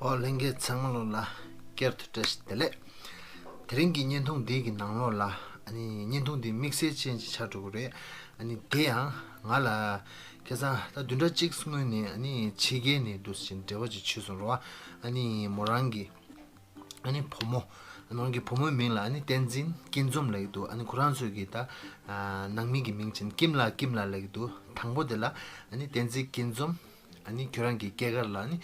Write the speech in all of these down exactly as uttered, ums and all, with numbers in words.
ཨོ་ལྷན་རྒྱས་ཚང་མ་ལོ་ལ་བསྐྱར་དུ་བཀྲ་ཤིས་བདེ་ལེགས། དེ་རིང་གི་བརྙན་ཐུང་འདི་གི་ནང་ལོགས་ལ་ཨ་ནི་བརྙན་ཐུང་འདི་དམིགས་བསལ་ཅན་ཅིག་ཆགས་འགྲོ་གི་རེད། ཨ་ནི་དེ་ཡང་ང་ལ་ཁ་སང་ད་བདུན་ཕྲག་གཅིག་སྔོན་ནས་ཨ་ནི་ཕྱི་རྒྱལ་ནས་འདུག་སེ་འབྲེལ་བ་ཅིག་བྱས་སོང་རོ། ཨ་ནི་མོ་རང་གི་ཨ་ནི་བུ་མོ། ཨ་ནི་ཁོ་གི་བུ་མོའི་མིང་ལ་ཨ་ནི་བསྟན་འཛིན་སྐྱིད་འཛོམས་ལབ་ཀྱི་འདུག་ཨ་ནི་ཁོ་རང་ཚོ་གི་ད་ཨ་ནང་མི་གི་མིང་ཅན་ཀིམ་ལགས་ཀིམ་ལགས་ལབ་ཀྱི་འདུག་དང་པོ་དེ་ལ་ཨ་ནི་བསྟན་འཛིན་སྐྱིད་འཛོམས། ཨ་ནི་ཁྱོད་རང་གི་སྐྱེས་སྐར་ལ་ཨ་ནི་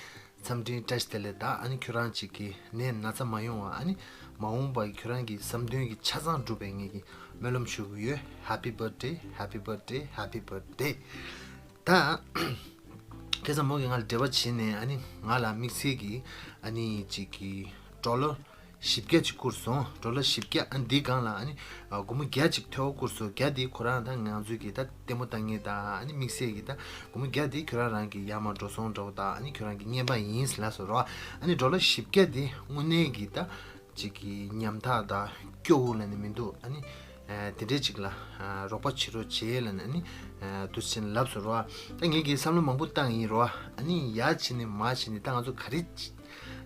འཚམས་འཕྲིན་བཀྲ་ཤིས་བདེ་ལེགས་དང་། ཨ་ནི་ཁྱོད་རང་ཅིག་གི་ནད་ན་ཚ་མ་ཡོང་བ། ཨ་ནི་མ་འོངས་པར་ཁྱོད་རང་གི་བསམ་དོན་གྱི་ཆ་ཚང་འགྲུབ་པའི་ངེད་ཀྱི་སྨོན་ལམ་ཞུ་གི་ཡོད། Happy birthday, happy birthday, happy birthday. ད་ཁ་སང་མོ་གིས་ང་ལ་འབྲེལ་བ་བྱས་ནས་ཨ་ནི་ང་ལ་དམིགས་བསལ་གྱི་ཨ་ནི་ཅིག་གི་ཌོ་ལར་བཞི་བརྒྱ་ཅིག་བསྐུར་སོང་། ཌོ་ལར་བཞི་བརྒྱ། ཨ་འདིའི་སྒང་ལ་ཨ་ནི་ཨ་སྒོར་མོ་བརྒྱ་ཅིག་ཐོལ་པ་བསྐུར་སོང་། བརྒྱ་འདི་ཁོ་རང་ད་ང་ཚོའི་གི་ད་ལྟད་མོ་ལྟ་མཁན་དང་ཨ་ནི་དམིགས་བསལ་གྱི་ད་སྒོར་མོ་བརྒྱ་འདི་ཁྱོད་རང་རང་གི་ཡར་མར་འགྲོ་སོང་འདྲ་བོ་དང་ཨ་ནི་ཁྱོད་རང་གི་རྔན་པ་ཡིན་ལབ་སོང་རོ། ཨ་ནི་ཌོ་ལར་བཞི་བརྒྱ་འདི་དངོས་གནས་གི་ད་ཅིག་གི་ཉམ་ཐག་དང་སྐྱོ་བོ་ལབ་ནི་མི་འདུག་ཨ་ནི་ཨ་དེ་འདྲས་ཅིག་ལ་ཨ་རོགས་པ་བྱེད་རོགས་བྱེད་ལབ་ནས་ཨ་ནི་ཨ་འདུག་སེ་ལབ་སོང་རོ། ད་ངེད་ཀྱིས་བསམ་བློ་མང་པོ་བཏང་ཡིན་རོ། ཨ་ནི་ཡར་བྱས་ནས་མར་བྱས་ནས་ད་ང་ཚོ་ག་རེ་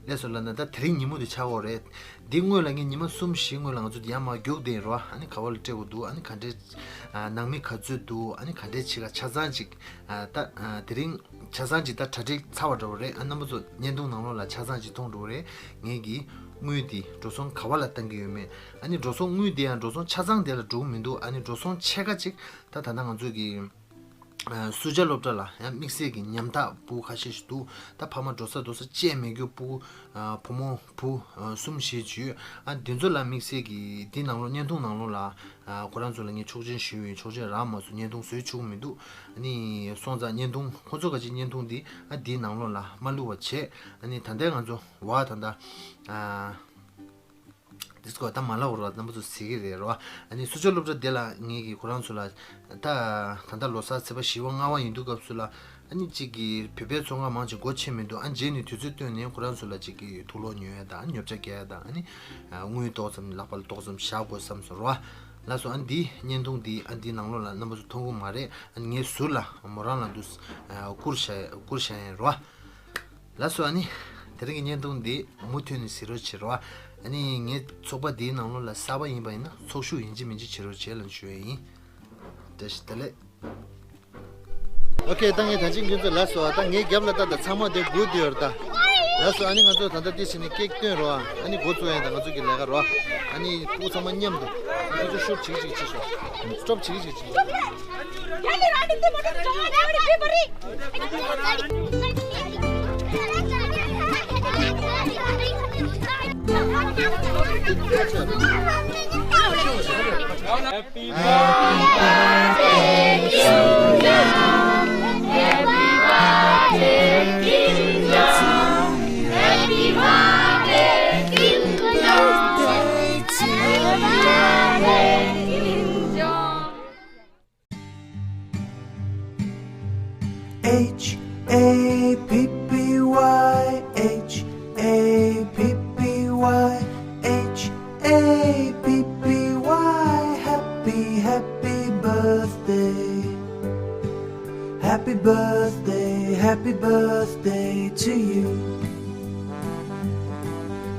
ལས་སོང་ལབ་ན་ད་དེ་རིང་ཉིན་མོ་དེ་ཆགས་ཡོད་རེད། འདི་སྔོན་ལ་ངས་ཉི་མ་གསུམ་བཞི་སྔོན་ལ་ང་ཚོ་ཡར་མར་རྒྱུགས་བསྡད་ཡིན་རོ། ཨ་ནི་ག་བ་ལ་སྤྲད་དགོས་འདུག་ཨ་ནི་ག་འདྲས་ཨ་ནང་མི་ག་ཚོད་འདུག་ཨ་ནི་ག་འདྲས་བྱེད་ག་ཆ་ཚང་ཅིག་ཨ་ད་ཨ་དེ་རིང་ཆ་ཚང་ཅིག་ད་གྲ་སྒྲིག་ཚར་བ་འདྲ་བོ་རེད། ཨ་རྣམ་པ་ཚོ་བརྙན་ཐུང་ནང་ལོགས་ལ་ཆ་ཚང་ཅིག་མཐོང་འགྲོ་གི་རེད། ངེད་ཀྱི་དངུལ་དེ་འགྲོ་སོང་ག་བ་ལ་བཏང་གི་ཡོད་མེད། ཨ་ནི་འགྲོ་སོང་དངུལ་དེ་ཡང་འགྲོ་སོང་ཆ་ཚང་དེ་ལ་འགྲོ་གི་མི་འདུག་ཨ་ནི་འགྲོ་སོང་ཕྱེད་ཀ་ཅིག་ད་ད་ལྟ་ང་ཚོ་གི་ཨ་སུ་ཇཱ་སློབ་གྲྭ་ལ་ཡང་དམིགས་བསལ་གྱི་ཉམ་ཐག་ཕྲུ་གུ་ཁ་ཤས་ཤིག་འདུག་ད་ཕ་མ་འགྲོ་ས་འདུག་ས་བཅས་མེད་རྒྱུ་ཕྲུ་གུ་ཨ་བུ་མོ་བུ་ཨ་གསུམ་བཞི་ཅིག་ཡོད། ཨ་འདི་ཚོ་ལ་དམིགས་བསལ་གྱི་འདི་ནང་ལོགས་བརྙན་ཐུང་ནང་ལོགས་ལ་ཨ་ཁོ་རང་ཚོ་ལ་ངས་ཆོག་མཆན་ཞུས་ཡོད། ཆོག་མཆན་རག་མ་སོང་། བརྙན་ཐུང་བཟོས་ཆོག་གི་མི་འདུག་ཨ་ནི་སོང་ཙང་བརྙན་ཐུང་ཁོ་ཚོ་ག་ཅིག་བརྙན་ཐུང་འདི་ཨ་འདིའི་ནང་ལོགས་ལ་མ་བླུགས་པ་བྱས། ཨ་ནི་ད་ལྟའི་ང་ཚོ་བ་ད་ལྟ་ཨ། འདི་ཚོ་ད་མ་ལབ་རོགས། རྣམ་པ་ཚོ་གཟིགས་ཀྱི་རེད་རོ། ཨ་ནི་སུ་ཇཱ་སློབ་གྲྭ་དེ་ལ་ངེད་ཀྱིས་ཁོ་རང་ཚོ་ལ་ད་ད་ལྟ་ལོ་གསར་ཚེས་པ་བཞི་པ་ལྔ་པ་ཡིན་དུས་སྐབས་སུ་ལ་ཨ་ནི་གཅིག་གིས་བོད་པའི་ཚོང་ཁང་མང་ཆེ་སྒོ་ཕྱེ་མི་འདུག་ཨ་རྗེས་ནས་དུས་ཚོད་བཏོན་ནས་ཁོ་རང་ཚོ་ལ་གཅིག་གིས་དུག་ལོག་ཉོ་ཡ་དང་ཨ་ནི་ཉོ་ཆ་རྒྱག་ཡ་དང་ཨ་ནི་དངུལ་ཏོག་ཙམ་ལག་པ་ལ་ཏོག་ཙམ་བཞག་དགོས་བསམ་སོང་རོ། ལགས་སོ། ཨ་ནི་འདི་བརྙན་ཐུང་འདི་ཨ་འདི་ནང་ལོགས་ལ་རྣམ་པ་ཚོ་མཐོང་གི་མ་རེད། ཨ་ནི་ངས་ཟུར་ལ་མོ་རང་ལ་འདུག་བསྐུར་བཞག་བསྐུར་བཞག་ཡིན་རོ། ལགས་སོ། ཨ་ནི་དེ་རིང་གི་བརྙན་ཐུང་འདི་མུ་མཐུད་ནས་གཟིགས་རོགས་བྱེད་རོགས། ཨ་ནི་ངའི་ཚོགས་པ་འདིའི་ནང་ལོགས་ལ་གསར་པ་ཡིན་པ་ཡིན་ན་ཚོགས་ཞུགས་ཡིན་གཅིག་མིན་གཅིག་བྱེད་རོགས་བྱེད་ལབ་ཞུ་ཡ་ཡིན། བཀྲ་ཤིས་བདེ་ལེགས། ཨོ་ཁེ། ད་ངས་ད་ཅིག་ཁྱོད་ཚོ་ལ་སོ། ད་ངའི་རྒྱབ་ལ་ད་ད་ཚང་མ་དེ་སྒུག་བསྡད་ཡོད་རེད་ད། ལགས་སོ། ཨ་ནི་ང་ཚོ་ད་ལྟ་དེ་བྱས་ནས་ཀེག་བཏོན་རོགས། ཨ་ནི་འགོ་བཙུགས་ཡ་ཡིན་ད་ང་ཚོ་གི་ལས་ཀ་རོགས། ཨ་ནི་ཕྲུ་གུ་ཚང་མ་མཉམ་དུ་ཁོ་ཚོ་ཤུབ་བྱེད་ཀྱི་བྱེད་ཤོག་སི་ཊོབ་བྱེད་ཀྱི་བྱེད་ཀྱི། H A P P Y, H A P P Y, H A P P Y, happy, happy birthday. Happy birthday, happy birthday to you.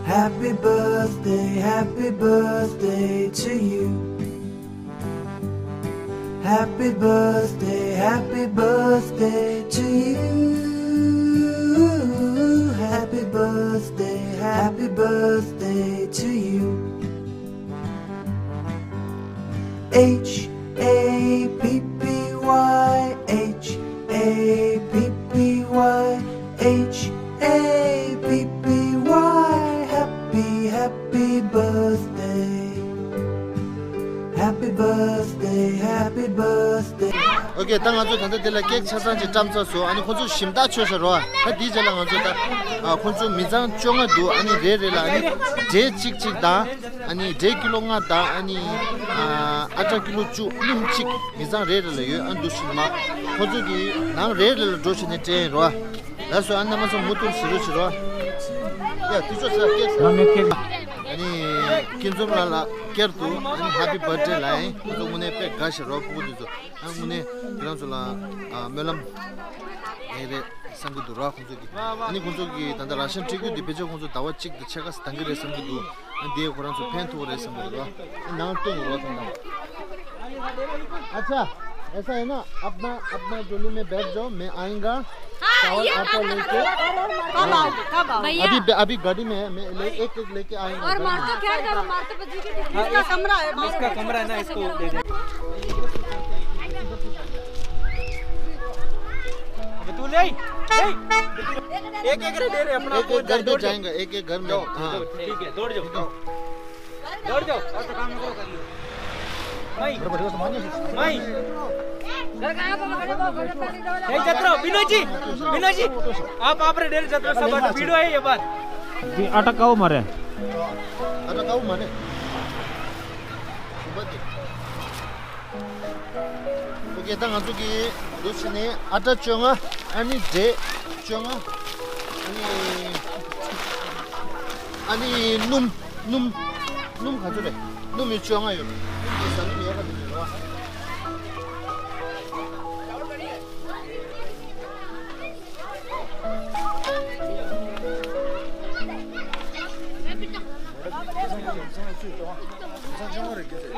Happy birthday, happy birthday to you. Happy birthday, happy birthday to you. Happy birthday, happy birthday to you. H A P P Y, H A P P Y, H A P P Y, happy, happy birthday. Happy birthday, happy birthday. ཨོ་ཁེ། ད་ང་ཚོ་ད་ལྟ་འདི་ལ་ཀེག་ཆ་ཚང་ཅིག་བཀྲམ་ཚར་སོང་། ཨ་ནི་ཁོ་ཚོ་ཞིམ་ཐག་ཆོད་ཤག་རོ། ད་འདིའི་རྗེས་ལ་ང་ཚོ་ད་ཨ་ཁོ་ཚོ་མི་ཚང་བཅོ་ལྔ་འདུག་ཨ་ནི་རེ་རེ་ལ་ཨ་ནི་འབྲས་གཅིག་གཅིག་དང་ཨ་ནི་འབྲས་ཀི་ལོ་ལྔ་དང་ཨ་ནི་ཨ་ཨ་ཊ་ཀི་ལོ་བཅུ་སྣུམ་གཅིག་མི་ཚང་རེ་རེ་ལ་ཡོད། ཨ་འདུག་ཞིག་མ་ཁོ་ཚོ་གི་ནང་རེ་རེ་ལ་འགྲོ་བྱས་ནས་སྤྲད་ཡིན་རོ། ལགས་སོ། ཨ་ནི་རྣམ་པ་ཚོ་མུ་མཐུད་གཟིགས་རོགས་བྱེད་རོགས། ཡ་དུས་ཚོད་ཚར་སྐྱེལ་ཚར། ང་མེད་ཁེལ། ཨ་ནི་སྐྱིད་འཛོམས་ལགས་ལ་བསྐྱར་དུ་ཨ་ནི་ཧེ་པི་བྷར་ཐི་ཌེ་ལབ་ཡིན། ཁོ་ཚོ་དངོས་གནས་དཔེ་དགའ་ཤག་རོ། ཕྲུ་གུ་དེ་ཚོ་ཨ་དངོས་གནས་ཁྱེད་རང་ཚོ་ལ་ཨ་སྨོན་ལམ་ཨེ་རེད། བསམ་གྱི་འདུག་ར། ཁོང་ཚོ་གིས་ཨ་ནི་ཁོང་ཚོ་གིས་ད་ལྟ་ར་ཤན་སྤྲད་རྒྱུ་འདི་ཕལ་ཆེར་ཁོང་ཚོ་ཟླ་བ་གཅིག་དང་ཕྱེད་ཀ་ཙམ་འདང་གི་རེད་བསམ་གྱི་འདུག་ཨ་ནི་དེ་ཁོ་རང་ཚོ་ཕན་ཐོགས་རེད་བསམ་གྱི་འདུག་ར། ཨ་ནི་ནང་སྟོན་རོགས་གནང་དང་། अच्छा, ऐसा है ना, अपना अपना झोली में बैठ जाओ, मैं आएगा। चावल आटा लेके। कब आओगे? कब आओगे? भैया। अभी अभी गाड़ी में है, मैं ले, एक एक लेके आएगा। और मार तो क्या करो, मार तो बजी के इसका कमरा है, इसका कमरा है ना, इसको दे दे। अबे तू ले, ले। एक एक रे दे रे अपना। एक एक घर में जाएंगे, एक एक घर में। हाँ। ठीक है, दौड़ जाओ। दौड़ जाओ। माई। माई। ए जत्रो, विनोद जी, विनोद जी, आप, आप रे डेरे जत्रो सब वीडियो है ये बार। जी, आटा काऊ मारे। आटा काऊ मारे। ओके, ད་ང་ཚོ་གི་འདུག་སེ་ནས་ཨ་ཏྲ་བཅོ་ལྔ། ཨ་ནི་འབྲས་བཅོ་ལྔ། ཨ་ནི་ཨ་ནི་སྣུམ། སྣུམ། སྣུམ་ག་ཚོད་རེད། སྣུམ་ཡོད་བཅོ་ལྔ་ཡོད། སྣུམ་གི་ཟ་སྣུམ་ཡོད་ག་དེ་ཡོད་རེད་བ།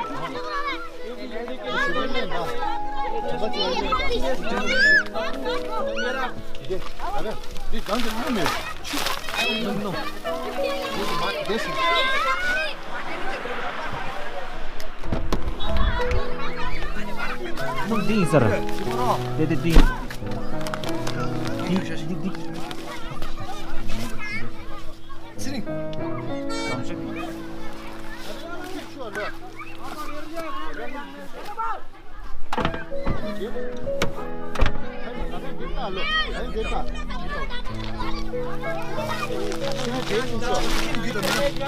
སྣུམ་འདི་ཡིན་ས་ར། དེ་དེ་འདི་ཡིན། འདི་འདི་འདི།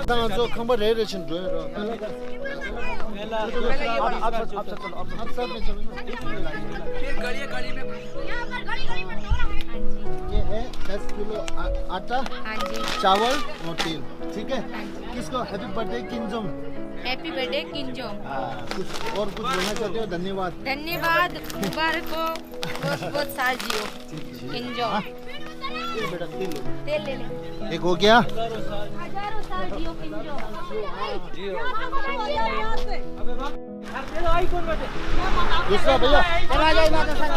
ད་ང་ཚོ་ཁང་པ་རེ་རེ་བཞིན་འགྲོ་ཡོད་ར། ये है दस किलो आ- आटा, हाँ जी। चावल और तेल। ठीक है। किसको हैप्पी बर्थडे किंजोम। हैप्पी बर्थडे किंजोम। हाँ, कुछ और कुछ बोलना चाहते हो? धन्यवाद। धन्यवाद, मुबारक हो, बहुत बहुत साल जियो। किंजोम। ये बेटा, तेल ले। तेल ले ले। एक हो गया। हजारों साल जियो किंजोम। दूसरा भैया।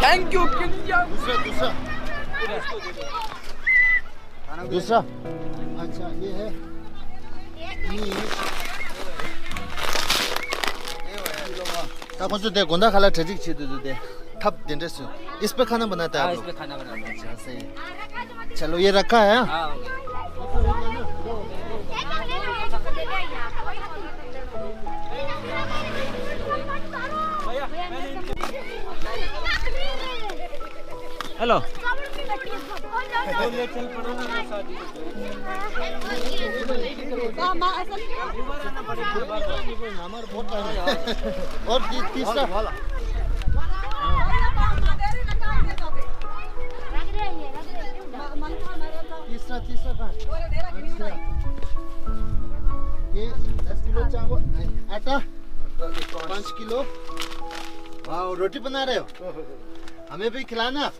थैंक यू किंजोम। दूसरा, दूसरा। दूसरा। अच्छा, ये है। ये। ད་ཁོང་ཚོ་དེ་དགོང་དག་ཁ་ལག་གྲ་སྒྲིག་བྱེད་དུས་དེ་ཐབ་དེ་འདྲ་སུ། इस पे खाना बनाता है आप लोग? हाँ, इस पे खाना बनाते हैं। अच्छा, सही है। चलो, ये रखा है, हाँ? हाँ, ओके। हेलो। और ती- तीसरा। तीसरा, तीसरा कहाँ? अच्छा। ये दस किलो चावल, आटा, पाँच किलो। वाह, रोटी बना रहे हो? हमें भी खिलाना। हाँ।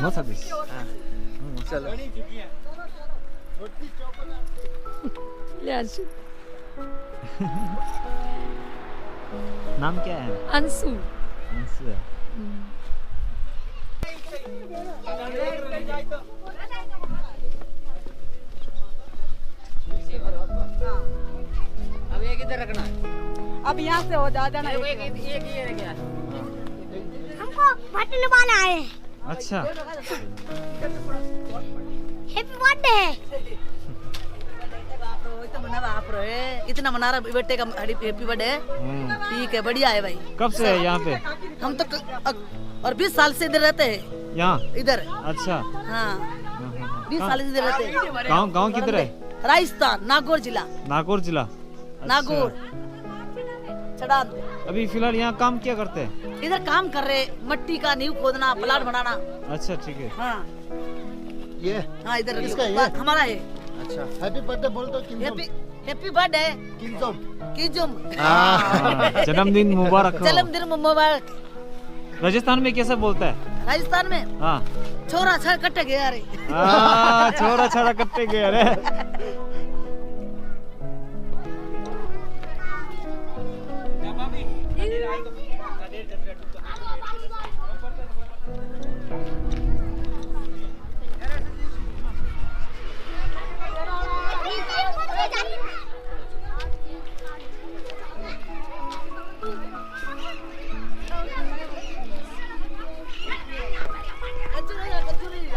म छ दिस। हाँ। चलो। नाम क्या है? अंशु। अंशु है। हम्म। अब ये किधर रखना है? अब यहाँ से हो जा, जाना। एक, एक, एक ये रह गया। हमको बटन वाला है। अच्छा। Happy birthday. इतना मना रहा बेटे का, हैप्पी बर्थडे। हम्म। ठीक है, बढ़िया है भाई। कब से है यहाँ पे? हम तो क- अक- और बीस साल से इधर रहते हैं। यहाँ? इधर। अच्छा। हाँ। हाँ, हाँ, हाँ। बीस साल इधर रहते हैं। गाँव, गाँव किधर है? राजस्थान, नागौर जिला। नागौर जिला। अच्छा। नागौर। चढ़ान। अभी फिलहाल यहाँ काम क्या करते हैं? इधर काम कर रहे, मट्टी का नींव खोदना, प्लाट बनाना। अच्छा, ठीक है। हाँ। ये? हाँ, इधर किसका है ये? हमारा है। अच्छा, हैप्पी बर्थडे बोल दो, किंजम। Happy, happy birthday. किंजम। किंजम। हाँ, जन्मदिन मुबारक हो। जन्मदिन मुबारक। राजस्थान में कैसे बोलता है? राजस्थान में। हाँ। छोरा छा कट्टे गया रे। हाँ, छोरा छा कट्टे गया रे।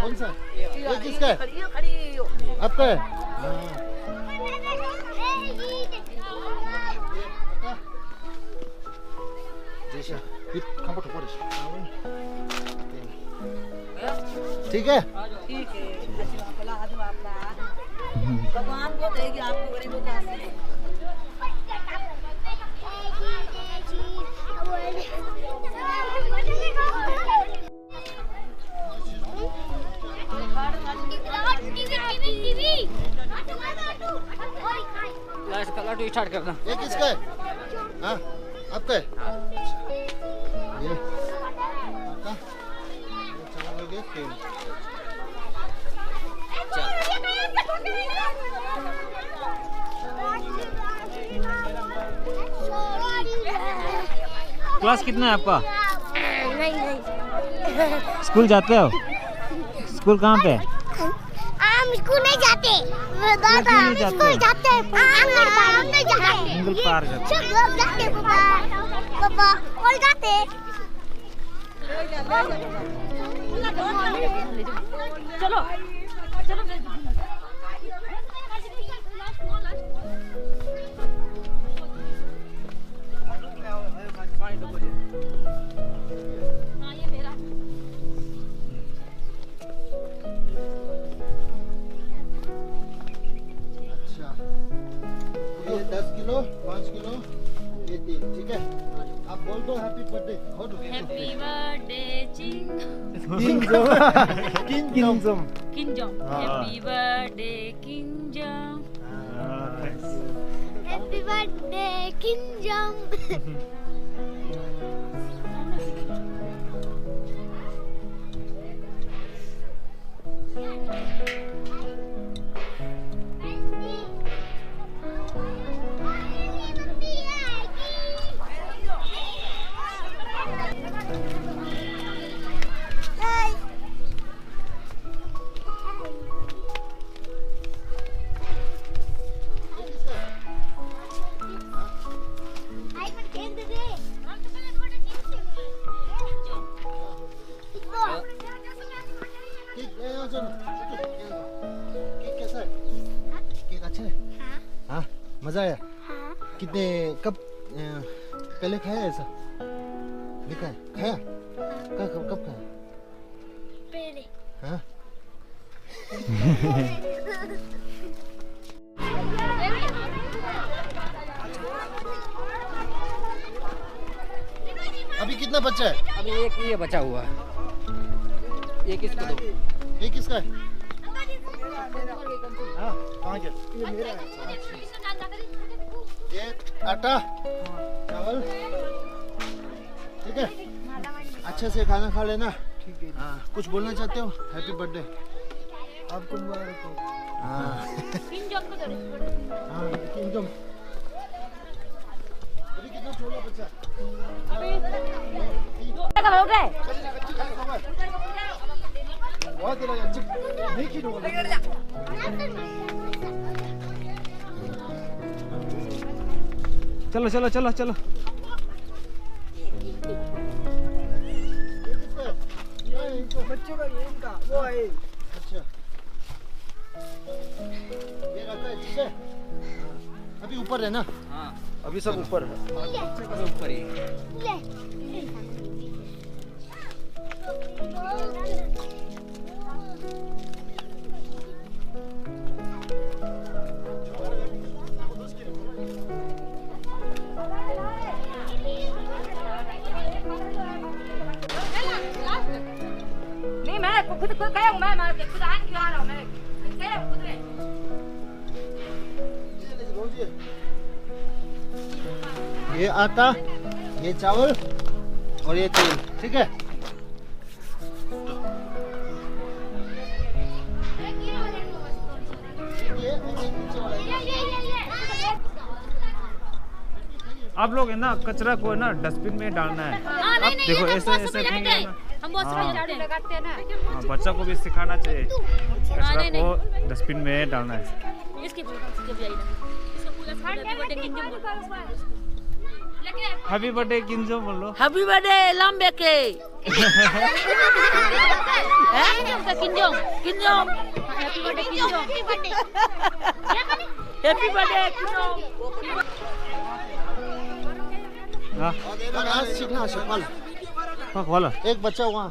कौन सा? ये किसका है? आपका है? हाँ। जैसा। ठीक है। ठीक है। भगवान को देगी आपको गरीबों का आशीष। लास्ट कलर टू स्टार्ट करना। ये किसका है? हाँ, आपका है? ये आपका? ये चावल हो गया, तेल। क्लास कितना है आपका? नहीं, नहीं। स्कूल जाते हो? स्कूल कहाँ पे? हम स्कूल नहीं जाते। दादा, स्कूल नहीं जाते? स्कूल जाते हैं। हम नहीं जाते। हम नहीं जाते। अंकल पार जाते हैं। सब लोग जाते हैं, पापा। पापा, कौन जाते हैं? चलो, चलो। अच्छा, ये दस किलो, पाँच किलो, ये तीन, ठीक है। आप बोल दो, Happy birthday। Happy birthday, King। King Jong। King Jong। King Jong। हाँ। Happy birthday, King Jong। हाँ, thanks। Happy birthday, King Jong। Cake, ए, सुन, केक कैसा है? केक अच्छा है? हाँ। हाँ, मजा आया? हाँ। कितने, कब, अ, पहले खाया ऐसा? नहीं खाया? खाया? हाँ। कब, कब, कब खाया? पहले। हाँ? अभी कितना बचा है? अभी एक ये बचा हुआ है। ये किसको दो? ये किसका है? हाँ, कहाँ गया? ये आटा, चावल, ठीक है? अच्छे से खाना खा लेना। ठीक है। हाँ, कुछ बोलना चाहते हो? Happy birthday। आपको मुबारक हो। हाँ। हाँ, किंग जॉन्ग। अभी कितना छोला बचा? अभी दो। बहुत दिला यार, चिक, नहीं खिलूंगा। चलो, चलो, चलो, चलो। ये किसका है? ये इनका। बच्चों का, ये इनका, वो है। अच्छा। ये रखा है, ठीक है? अभी ऊपर है ना? हाँ। अभी सब ऊपर है। सब ऊपर ही। नहीं, मैं खुद, खुद गया हूँ, मैं, मैं खुद आज भी आ रहा हूँ, मैं गया हूँ खुद में। ये आटा, ये चावल और ये तेल, ठीक है? आप लोग है ना, कचरा को है ना, डस्टबिन में डालना है। हाँ, नहीं, आप नहीं, देखो, ये हम ऐसे, बहुत ऐसे समय फेंकेंगे लगते हैं। ना। हम बहुत समय हाँ। लगते हैं। हाँ, बच्चा को भी सिखाना चाहिए, हाँ, कचरा नहीं, को नहीं। डस्टबिन में डालना है। इसकी पूजा, इसकी भी आई ना। इसको पूजा से पहले हैप्पी बर्थडे किंजम बोलो। हैप्पी बर्थडे किंजम बोलो। हैप्पी बर्थडे लंबे के। हैं? किंजम, किंजम। हैप्पी बर्थडे किंजम। हैप्पी बर्थडे किंजम। हाँ। आज सीखना है, सफल। हाँ, खोला। एक बच्चा वहाँ।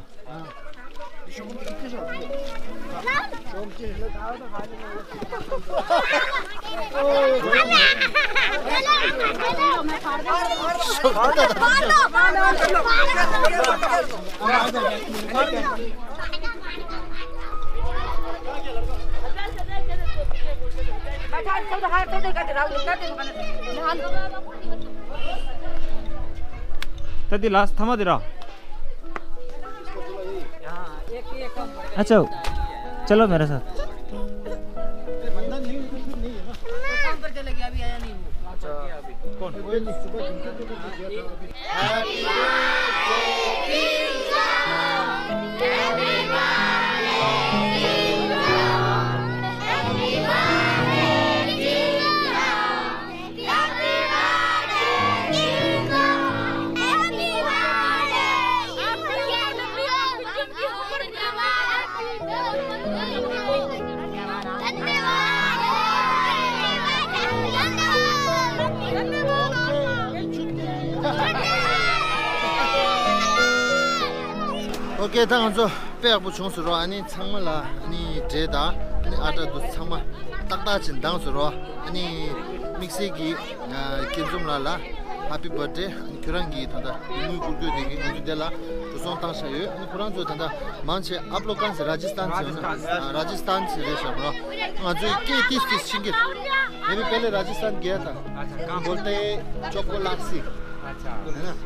ད་འདི་ལ་ཐ་མ་འདི་ར། अच्छा, चलो मेरे साथ। ཨོ་ཀེ། ད་ང་ཚོ་དཔེ་ཡག་པོ་བྱུང་སོང་རོ། ཨ་ནི་ཚང་མ་ལ་ཨ་ནི་འབྲས་དང་ཨ་ནི་ཨ་ཊ་དུ་ཚང་མ་ཏག་ཏག་ཅིག་འདང་སོང་རོ། ཨ་ནི་དམིགས་བསལ་གྱི་ཨ་སྐྱིད་འཛོམས་ལགས་ལ་ཧེ་པི་བར་ཐ་ཌེ། ཨ་ནི་ཁྱོད་རང་གིས་ད་ལྟ་ཡིག་ངོས་བསྐུར་དགོས་དེ་གི་ང་ཚོ་འདི་ལ་འགྲོ་སོང་བཏང་བཞག་ཡོད། ཨ་ནི་ཁོ་རང་ཚོ་ད་ལྟ་མང་ཆེ་ཨབ་ལོ་ཀན་སི་ར་ཇི་སྟན་ཟེར་ན། ར་ཇི་སྟན་ཟེར་རེད་ཤག་རོ། ང་ཚོའི་སྐད་ཏིས་ཏིས་ཤིང་གི་ཡེ་བི་པེ་ལེ་ར་ཇི་སྟན་གི་ཐ། ཨ་ཅག་གང་། བོལ་ཏེ་ཅོ་ཀོ་ལག་སི། ཨ་ཅག་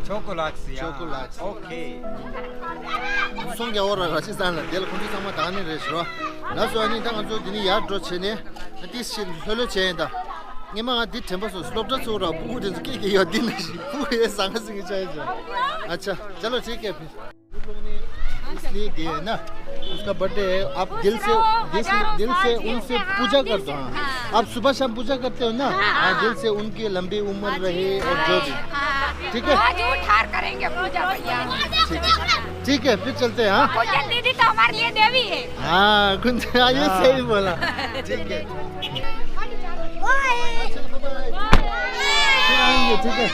ཆོ་གོ་ལག་སི། ཡ། ཆོ་གོ་ལག་སི། ཨོ་ཁེ། སོང་རྒྱ་བོ་ར་ར་ཇི་སྟན་ལ་དེ་ལ་ཁོང་ཚོ་ཚང་མ་དང་ནི་རེད་ཤག་རོ། ལགས་སོ། ཨ་ནི་ད་ང་ཚོ་འདི་ནི་ཡར་འགྲོ་བྱས་ནས་ཏིས་ཤིང་ལྷོད་ལྷོད་བྱས་ཡིན་ད། ངས་མ་ང་འདི་དྲན་པ་སོང་། སློབ་གྲྭ་ཚོ་ར་སྤུ་གུ་དེ་ཚོ་སྐད་ཀྱི་ཡོད་འདི་ནི་སྤུ་གུ་ཡོད་ཟང་ཟིང་གི་ཆ་ཡིན་ཅག་ཨ་ཅག་ཅ་ལོ་ཐིག་ཧེ། इसलिए गए ना, उसका बर्थडे है। आप दिल से, दिल से, दिल से उनसे पूजा करते हो। हाँ। आप सुबह शाम पूजा करते हो ना? हाँ, दिल से उनकी लंबी उम्र रहे और जो भी। हाँ। ठीक है? आज उठार करेंगे पूजा भैया। ठीक है, ठीक है, फिर चलते हैं। हाँ, गुंजन दीदी तो हमारे लिए देवी है। हाँ, गुंजन, हाँ, ये सही बोला। ठीक है। फिर आएंगे, ठीक है।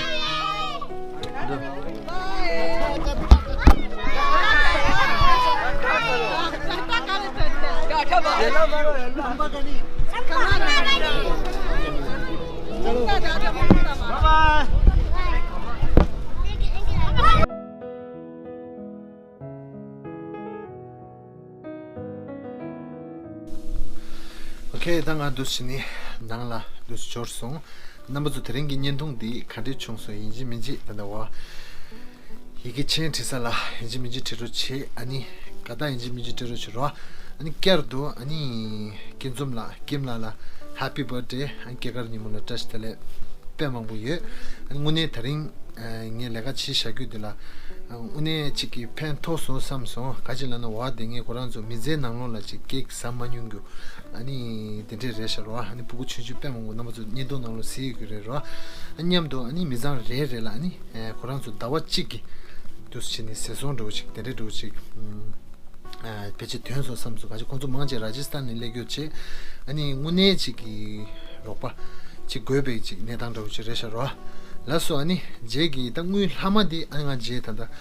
ཨོ་ཁེ། ད་ང་འདུག་སེ་ནི་ནང་ལ་འདུག་སེ་འབྱོར་སོང་། རྣམ་པ་ཚོ་དེ་རིང་གི་བརྙན་ཐུང་འདི་ག་འདྲས་བྱུང་སོང་། ཡིན་གཅིག་མིན་གཅིག་ད་ལྟ་བ་ཡི་གེ་མཆན་བྲི་ས་ལ་ཡིན་གཅིག་མིན་གཅིག་བྲི་རོགས་བྱེད། ཨ་ནི་ག་ད་ཡིན་གཅིག་མིན་གཅིག་བྲི་རོགས་བྱེད་རོགས། ཨ་ནི་བསྐྱར་དུ་ཨ་ནི་སྐྱིད་འཛོམས་ལགས། ཀིམ་ལགས་ལ་ཧེ་པི་བར་ཐ་ཌེ། ཨ་ནི་སྐྱེས་སྐར་ཉིན་མོ་ལ་བཀྲ་ཤིས་བདེ་ལེགས་དཔེ་མང་པོ་ཡོད། ཨ་ནི་དངོས་གནས་དེ་རིང་ངས་ལས་ཀ་བྱེད་བཞག་རྒྱུ་འདི་ལ་དངོས་གནས་གཅིག་གི་ཕན་ཐོགས་སོང་བསམ་སོང་། ག་ཅི་ལབ་ན་བ་དེ་ངས་ཁོ་རང་ཚོ་མི་ཚེའི་ནང་ལོགས་ལ་ཅིག་ཀེག་ཟ་མ་མྱོང་རྒྱུ། ཨ་ནི་དེ་འདྲས་རེད་ཤག་རོ། ཨ་ནི་སྤུ་གུ་ཆུང་ཆུང་དཔེ་མང་པོ་རྣམ་པ་ཚོ་བརྙན་ཐུང་ནང་ལོགས་གཟིགས་ཡོད་ཀྱི་རེད་རོ། ཨ་མཉམ་དུ་ཨ་ནི་མི་ཚང་རེ་རེ་ལ་ཨ་ནི་ཁོ་རང་ཚོ་ཟླ་བ་གཅིག་གི་དུས་ཚོད་ནི་ཟས་སོང་འདྲ་བོ་ཅིག་དེ་འདྲས་འདྲ་བོ་ཅིག་ཕལ་ཆེར་ཐོན་སོང་བསམ་སོང་། ག་ཅི་ཁོང་ཚོ་མང་ཆེ་ར་ཇི་སྟན་ནས་སླེབས་ཡོད་ཅེ། ཨ་ནི་དངོས་གནས་ཅིག་གི་རོགས་པ་ཅིག་དགོས་པའི་ཅིག་གནས་སྟངས་འདྲ་བོ་ཅིག་རེད་ཤག་རོ། ལགས་སོ། ཨ་ནི་རྗེས་ཀྱི་ད་དངུལ་ལྷག་མ་འདི་ཨ་ནི་ང་རྗེས་ད་ལྟ་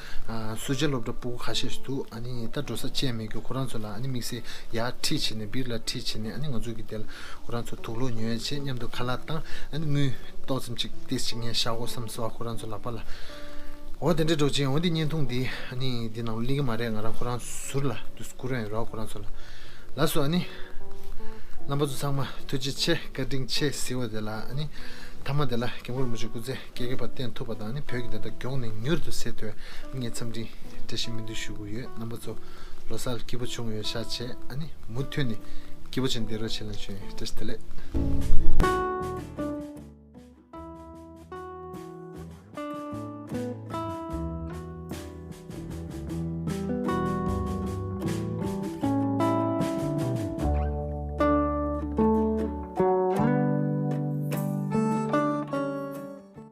སུ་ཇཱ་སློབ་གྲྭ་སྤུ་གུ་ཁ་ཤས་ཤིག་འདུག་ཨ་ནི་ད་འགྲོ་ས་བཅས་མེད་རྒྱུ་ཁོ་རང་ཚོ་ལ་ཨ་ནི་དམིགས་བསལ་ཡར་ཁྲིད་བྱས་ནས་སྦིར་ལ་ཁྲིད་བྱས་ནས་ཨ་ནི་ང་ཚོ་གི་དེ་ལ་ཁོ་རང་ཚོ་དུག་ལོག་ཉོ་ཡ་བྱས། མཉམ་དུ་ཁ་ལག་དང་ཨ་ནི་དངུལ་ཏོག་ཙམ་ཅིག་ཏོག་ཙམ་ངས་བཞག་དགོས་བསམ་སོང་། ཨ་ཁོ་རང་ཚོ་ལག་པ་ལ། འོ་དེ་འདྲ་འགྲོ་ཅིང་འོ་འདི་བརྙན་ཐུང་འདི་ཨ་ནི་འདི་ནང་ལ་སླེབས་ཀྱི་མ་རེད། ང་རང་ཁོ་རང་ཟུར་ལ་དུས་སུ་བསྐུར་ཡོང་རོགས་ཁོ་རང་ཚོ་ལ། ལགས་སོ། ཨ་ནི་རྣམ་པ་ཚོ་ཚང་མ་ཐུགས་རྗེ་ཆེ། བཀའ་དྲིན་ཆེ་ཟེར་བ་དེ་ལ་ཨ་ནི་མཐའ་མ་དེ་ལ་མཁན་པོ་རིན་པོ་ཆེ་སྐུ་ཚེ་བསྐལ་བརྒྱར་བརྟན་ཐུབ་པ་དང་ཨ་ནི་བོད་ཀྱི་བདེན་མཐའ་མགྱོགས་ནས་མྱུར་དུ་གསལ་ཐུབ། ངས་འཚམས་འདྲི་བཀྲ་ཤིས་སྨོན་འདུན་ཞུ་གི་ཡོད། རྣམ་པ་ཚོ་ལོ་གསར་སྐྱིད་པོ་བྱུང་ཡོད་ཤག་བྱས། ཨ་ནི་མུ་མཐུད་ནས་སྐྱིད་པོ་བྱས་བསྡད་རོགས་བྱེད་ལ་ཞུ་ཡིན། བཀྲ་ཤིས་བདེ་ལེགས།